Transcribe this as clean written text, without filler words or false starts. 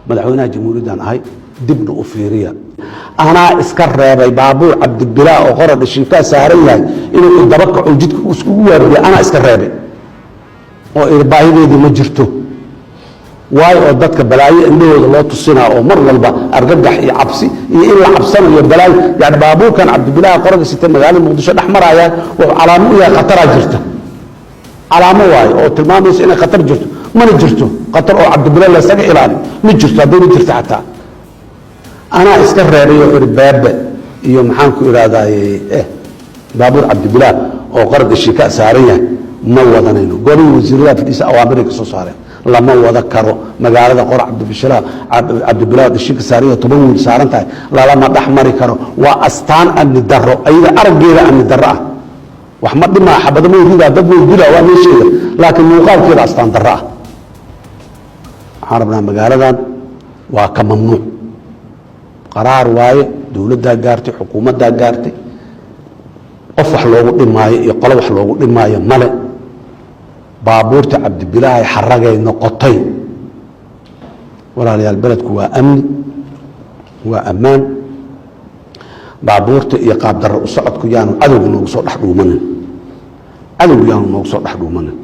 Madaxweynaha jamhuuriyaddan ahay, dibna u fiiriya. Anaa iska reebay baabuur Cabdibilaa oo qora dhashiikaa saaran yahay inuu idaba kaco, jidka iskugu waardiya. Anaa iska reebay oo iri baahideedii ma jirto. Waayo, oo dadka balaayo indhahooda loo tusinaa oo mar walba argagax iyo cabsi iyo in la cabsanayo balaayo. Yani baabuurkan Cabdibilaaha qoraga sita magaalada Muqdisho dhex maraya wuxuu calaamo u yahay khataraa jirta. Calaamo waayo oo tilmaamaysa inay khatar jirto. Mana jirto khatar oo Cabdibila laysaga ilaaliyo, ma jirto. Haddayna jirto xataa anaa iska reebay oo iri beebe iyo maxaan ku idhahdaaye baabuur Cabdibilaah oo qarad dhashiika saaran yahay ma wadanayno. Golihii wasiiradaha fadhiisa awaamiray ka soo saareen: lama wada karo magaalada qor Cabdibishila Cabdibilaah dhashiika saaran yahay, 10 wiil saaran tahay, lalama dhex mari karo. Waa astaan amni darro, ayada araggeeda amni darro ah. Wax ma dhimaa, xabado ma ridaa, dad way dilaa, waa meesheeda, laakiin muuqaalkeeda astaan darro ah. Waxaan rabnaa magaaladan waa ka mamnuuc. Qaraar waaye, dowladdaa gaartay, xukuumaddaa gaartay. Qof wax loogu dhimaayo iyo qolo wax loogu dhimaayo male. Baabuurta Cabdibilaahay xaragay noqotay. Walaalayaal, beledku waa amni, waa ammaan. Baabuurta iyo qaabdarro u socodku yaanu cadowga noogu soo dhex dhuumanin, cadowgu yaanu noogu soo dhex dhuumanin.